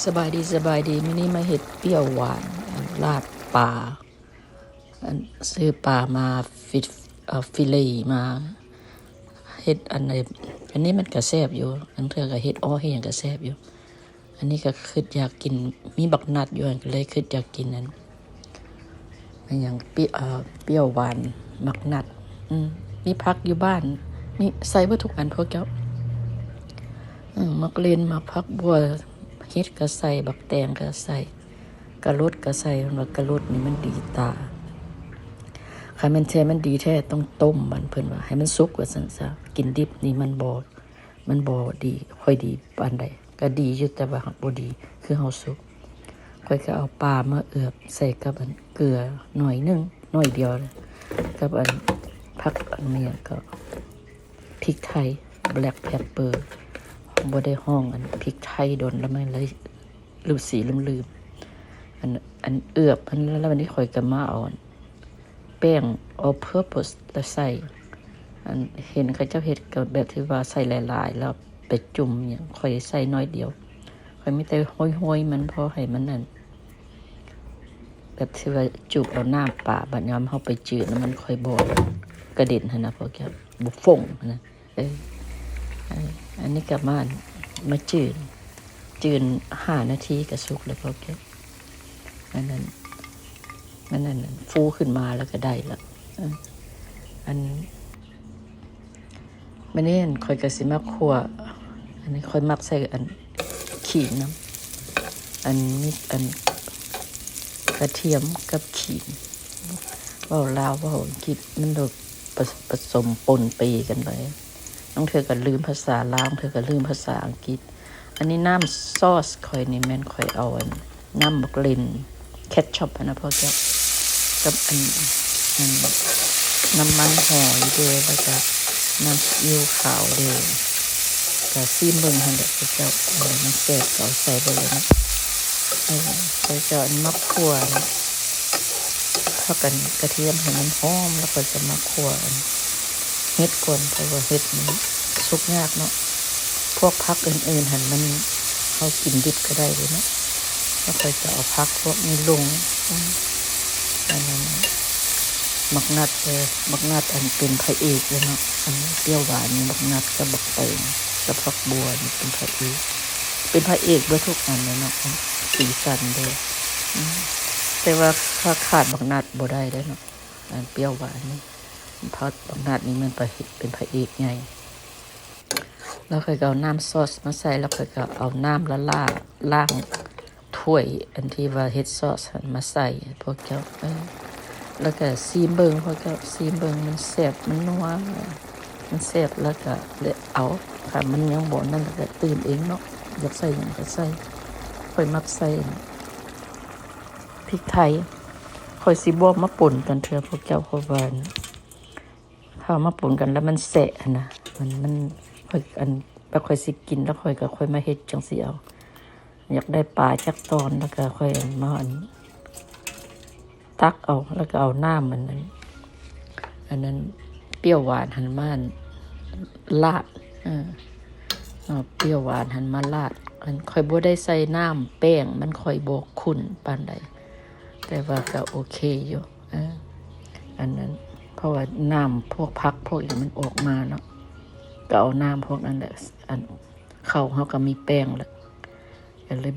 ສະບາຍດີ ສະບາຍດີ. ມື້ນີ້ມາເຮັດປ່ຽວຫວານ ອັນ ລາບປາ ອັນ ຊື້ປາມາ ຟິ ເອີ ຟິເລມາເຮັດ. ອັນ ອັນນີ້ມັນກະແຊບຢູ່ ອັນເທື່ອກະເຮັດອໍເຮັດຫຍັງກະແຊບຢູ່. ອັນນີ້ກະຄຶດຢາກກິນ ມີບັກນັດຢູ່ ກະເລີຍຄຶດຢາກກິນ ອັນ ແມ່ນຫຍັງ ເປ່ຽວ ເອີ ປ່ຽວຫວານ ໝາກນັດ ອືມ ມີຜັກຢູ່ບ້ານ ມີ ໃສ່ເບິດທຸກອັນພວກເຈົ້າ ອືມ ໝາກເລັ່ນ ໝາກຜັກບົ່ວ ເຫັດກະໃສ່ ບັກແຕງກະໃສ່ ກະໂລດກະໃສ່. ເພິ່ນວ່າກະໂລດນີ້ມັນດີຕາ ຄັນແມ່ນແທ້ມັນດີແທ້ຕ້ອງຕົ້ມມັນ ເພິ່ນວ່າໃຫ້ມັນສຸກວ່າຊັ້ນຊະ ກິນດິບນີ້ມັນບໍ່ ມັນບໍ່ດີ ຄ່ອຍດີປານໃດ. ກະດີຢູ່ ແຕ່ວ່າບໍ່ດີຄືເຮົາສຸກ. ຂ້ອຍກະເອົາປາມາເອືອບໃສ່ກັບອັນເກືອໜ້ອຍໜຶ່ງ ໜ້ອຍດຽວ ກັບອັນຜັກ ອັນຫຍັງກະ ພິກໄທ ແບລັກເພັບເປີ ບໍ່ໄດ້ຫ້ອງອັນພິກໄທດົນລະ ມັນເລີຍລືມສີລືມໆ. ອັນ ອັນເອືອບຫັ້ນ ແລ້ວບາດນີ້ຂ້ອຍກະມາເອົາອັນ ແປ້ງ all purpose ແລ້ວໃສ່ ອັນເຫັນເຂົາເຈົ້າເຮັດກະແບບທີ່ວ່າໃສ່ຫຼາຍໆ ແລ້ວໄປຈຸ່ມຫຍັງ ຂ້ອຍໃສ່ໜ້ອຍດຽວ ຂ້ອຍມີແຕ່ໂຮຍໆ ມັນພໍໃຫ້ມັນອັນ ແບບທີ່ວ່າຈູບເອົານ້ຳປາ ບາດຍາມເຮົາໄປຈືນ ມັນຄ່ອຍບໍ່ກະເດັນຫັ້ນນະ ພວກເຈົ້າ ບໍ່ຟົ້ງຫັ້ນນະ. ເອີ ອັນນີ້ກະມາ ມາຈືນ ຈືນຫ້ານາທີກະສຸກແລ້ວພວກເຈົ້າ. ອັນນັ້ນ ມັນອັນນັ້ນຟູຂຶ້ນມາແລ້ວກະໄດ້ລະ. ເອີ ອັນ ບາດນີ້ຂ້ອຍກະຊິມາຂົ້ວ ອັນນີ້ຂ້ອຍມັກໃສ່ອັນຂີງນຳ ອັນມີອັນກະທຽມກັບຂີງ ເວົ້າລາວເວົ້າອັງກິດມັນໂດ ປະ ປະສົມປົນເປກັນໄປ. ລາງເທື່ອກະລືມພາສາລາວ ລາງເທື່ອກະລືມພາສາອັງກິດ. ອັນນີ້ນ້ຳຊອສຂ້ອຍນີ້ແມ່ນຂ້ອຍເອົາອັນ ນ້ຳບັກເລັ່ນ ແຄັດຊັອບຫັ້ນນະພວກເຈົ້າ ກັບອັນ ອັນ ນ້ຳມັນຫອຍເດ້ ແລ້ວກະນ້ຳຊີອິ້ວຂາວເດ້ ກະຊີມເບິ່ງຫັ້ນແຫຼະພວກເຈົ້າ. ເອີ ມັນແຊບກະເອົາໃສ່ໄປເລີຍເນາະ. ເອີ ພວກເຈົ້າ ອັນມາຂົ້ວ ຜັກອັນກະທຽມໃຫ້ມັນຫອມ ແລ້ວຂ້ອຍຈະມາຂົ້ວອັນເຫັດກ່ອນ ເພາະວ່າເຫັດມັນສຸກຍາກເນາະ. ພວກຜັກອື່ນໆຫັ້ນມັນ ເຮົາກິນດິບກະໄດ້ເດ້ເນາະ. ແລ້ວຂ້ອຍຈະເອົາຜັກພວກນີ້ລົງ ອືມ ອັນນັ້ນ ໝາກນັດເດີ ໝາກນັດອັນເປັນພະເອກເລີຍເນາະ. ອັນປ່ຽວຫວານນີ້ ໝາກນັດກັບບັກແຕງກັບຜັກບົ່ວນີ້ເປັນພະເອກ ເປັນພະເອກເບິດທຸກອັນເລີຍເນາະ. ອັນສີສັນເດີ ອືມ ແຕ່ວ່າຂາດ ຂາດບັກນັດບໍ່ໄດ້ເດ້ເນາະ. ອັນປ່ຽວຫວານນີ້ ຜັກ ບັກນັດນີ້ແມ່ນພະເອກ ເປັນພະເອກໃຫຍ່. ແລ້ວຂ້ອຍກະເອົານ້ຳຊອສມາໃສ່ ແລ້ວຂ້ອຍກະເອົານ້ຳລະລ້າ ລ້າງຖ້ວຍອັນທີ່ວ່າເຮັດຊອສຫັ້ນມາໃສ່ພວກເຈົ້າ. ເອີ ແລ້ວກະຊີມເບິ່ງພວກເຈົ້າ ຊີມເບິ່ງ ມັນແຊບ ມັນນົວ ມັນແຊບ ແລ້ວກະເອົາ ຄັນມັນຍັງບໍ່ນັ້ນ ແລ້ວກະຕື່ມເອງເນາະ. ຢາກໃສ່ຫຍັງກະໃສ່ ຂ້ອຍມັກໃສ່ ພິກໄທ ຂ້ອຍຊິບໍ່ມາປົນກັນເທື່ອພວກເຈົ້າ ເພາະວ່າ ຖ້າເອົາມາປົນກັນແລ້ວມັນແຊະຫັ້ນນະ ມັນ ມັນ ຂ້ອຍ ອັນ ແລ້ວຂ້ອຍຊິກິນ ແລ້ວຂ້ອຍກະຄ່ອຍມາເຮັດຈັ່ງຊີ້ເອົາ. ຢາກໄດ້ປາຈັກຕອນ ແລ້ວກະຄ່ອຍ ອັນ ມາ ອັນ ຕັກເອົາ ແລ້ວກະເອົານ້ຳ ອັນນັ້ນ ອັນນັ້ນ ປ່ຽວຫວານຫັ້ນມາ ອັນ ລາດ ເອີ ເອົາປ່ຽວຫວານຫັ້ນມາລາດ. ອັນ ຂ້ອຍບໍ່ໄດ້ໃສ່ນ້ຳແປ້ງ ມັນຄ່ອຍບໍ່ຂຸ້ນປານໃດ ແຕ່ວ່າກະໂອເຄຢູ່. ເອີ ອັນນັ້ນ ເພາະວ່ານ້ຳພວກຜັກພວກຫຍັງມັນອອກມາເນາະ ກະເອົານ້ຳພວກນັ້ນແຫຼະ. ອັນ ເຂົ້າເຮົາກະມີແປ້ງແລ້ວ ກະເລີຍ